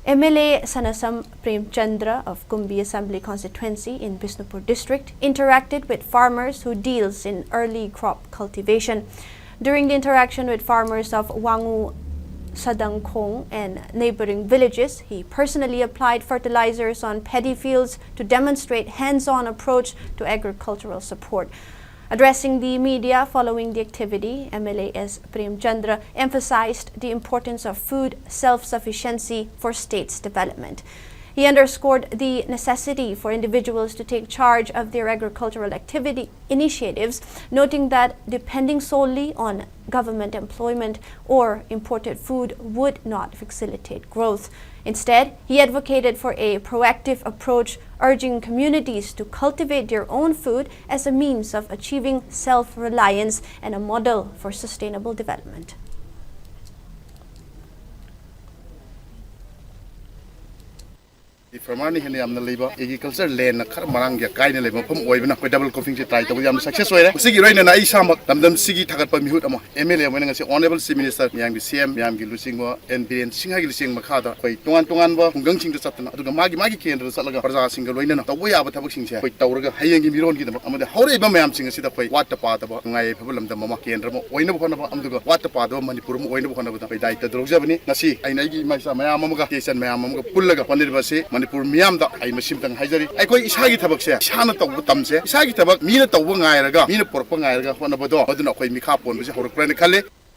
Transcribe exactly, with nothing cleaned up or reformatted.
M L A Sanasam Premchandra of Kumbi Assembly Constituency in Bishnupur District interacted with farmers who deals in early crop cultivation. During the interaction with farmers of Wangu, Sadangkhong and neighboring villages, he personally applied fertilizers on paddy fields to demonstrate hands-on approach to agricultural support. Addressing the media following the activity, M L A S Premchandra emphasized the importance of food self-sufficiency for state's development. He underscored the necessity for individuals to take charge of their agricultural activity initiatives, noting that depending solely on government employment or imported food would not facilitate growth. Instead, he advocated for a proactive approach, urging communities to cultivate their own food as a means of achieving self-reliance and a model for sustainable development. ꯐꯥꯔꯃꯔꯅ ꯍꯦꯟꯅ ꯌꯥꯝꯅ ꯂꯩꯕ agriculture ꯂꯦꯟꯅ ꯈꯔ ꯃꯔꯥꯡ ꯀꯥꯏꯅ ꯂꯩꯕ ꯃꯐꯝ ꯑꯣꯏꯕꯅ ꯑꯩꯈꯣꯏ ꯗꯕꯜ ꯀ꯭ꯔꯣꯞꯄꯤꯡꯁꯦ ꯇ꯭ꯔꯥꯏ ꯇꯧꯕ ꯌꯥꯝꯅ ꯁꯛꯁꯦꯁ ꯑꯣꯏꯔꯦ꯫ ꯃꯁꯤꯒꯤ ꯂꯣꯏꯅꯅ ꯑꯩ ꯏꯁꯥꯃꯛ ꯂꯝꯗꯝꯁꯤꯒꯤ ꯊꯥꯒꯠꯄ ꯃꯤꯍꯨꯠ ꯑꯃ ꯑꯦꯝ ꯑꯦꯜ ꯑꯦ ꯑꯃ ꯑꯣꯏꯅ ꯉꯁꯤ ꯑꯣꯅꯔꯦꯕꯜ ꯆꯤꯐ ꯃꯤꯅꯤꯁꯇꯔ, ꯃꯌꯥꯝꯒꯤ ꯁꯤ ꯑꯦꯝ, ꯃꯌꯥꯝꯒꯤ ꯂꯨꯆꯤꯡꯕ ꯑꯦꯟ ꯕꯤꯔꯦꯟ ꯁꯤꯡꯍꯒꯤ ꯂꯨꯆꯤꯡ ꯃꯈꯥꯗ ꯑꯩꯈꯣꯏ ꯇꯣꯉꯥꯟ ꯇꯣꯉꯥꯟꯕ ꯈꯨꯡꯒꯪꯁꯤꯡꯗ ꯆꯠꯇꯅ, ꯑꯗꯨꯒ ꯃꯥꯒꯤ ꯃꯥꯒꯤ ꯀꯦꯟꯗ꯭ꯔꯗ ꯆꯠꯂꯒ ꯄ꯭ꯔꯖꯥꯁꯤꯡꯒ ꯂꯣꯏꯅꯅ ꯇꯧꯕ ꯌꯥꯕ ꯊꯕꯛꯁꯤꯡꯁꯦ ꯑꯩꯈꯣꯏ ꯇꯧꯔꯒ ꯍꯌꯦꯡꯒꯤ ꯃꯤꯔꯣꯟꯒꯤꯗꯃꯛ ꯑꯃꯗꯤ ꯍꯧꯔꯛꯏꯕ ꯃꯌꯥꯝꯁꯤꯡ ꯑꯁꯤꯗ ꯑꯩꯈꯣꯏ ꯋꯥꯠꯇ ꯄꯥꯗꯕ ꯅꯨꯡꯉꯥꯏ ꯌꯥꯏꯐꯕ ꯂꯝꯗꯝ ꯑꯃ, ꯀꯦꯟꯗ꯭ꯔ ꯑꯃ ꯑꯣꯏꯅꯕ ꯍꯣꯠꯅꯕ, ꯑꯗꯨꯒ ꯋꯥꯠꯇ ꯄꯥꯗꯕ ꯃꯅꯤꯄꯨꯔ ꯑꯃ ꯑꯣꯏꯅꯕ ꯍꯣꯠꯅꯕꯗ ꯑꯩꯈꯣꯏ ꯗꯥꯌꯤꯠꯇ ꯂꯧꯖꯕꯅꯤ꯫ ꯉꯁꯤ ꯑꯩꯅ ꯑꯩꯒꯤ ꯏꯃꯥ ꯏꯆꯥ ꯃꯌꯥꯝ ꯑꯃꯒ, ꯏꯆꯦ ꯏꯆꯟ ꯃꯌꯥꯝ ꯑꯃꯒ ꯄꯨꯜꯂꯒ ꯍꯣꯠꯅꯔꯤꯕ ꯑꯁꯤ ꯃꯅꯤꯄꯨꯔ ꯃꯤꯌꯥꯝꯗ ꯑꯩ ꯃꯁꯤꯃꯇꯪ ꯍꯥꯏꯖꯔꯤ꯫ ꯑꯩꯈꯣꯏ ꯏꯁꯥꯒꯤ ꯊꯕꯛꯁꯦ ꯏꯁꯥꯅ ꯇꯧꯕ ꯇꯝꯁꯦ꯫ ꯏꯁꯥꯒꯤ ꯊꯕꯛ ꯃꯤꯅ ꯇꯧꯕ ꯉꯥꯏꯔꯒ, ꯃꯤꯅ ꯄꯨꯔꯛꯄ ꯉꯥꯏꯔꯒ ꯍꯣꯠꯅꯕꯗꯣ, ꯃꯗꯨꯅ ꯑꯩꯈꯣꯏ ꯃꯤꯈꯥ ꯄꯣꯟꯕꯁꯦ ꯍꯧꯔꯛꯄ꯭ꯔꯅ ꯈꯜꯂꯤ꯫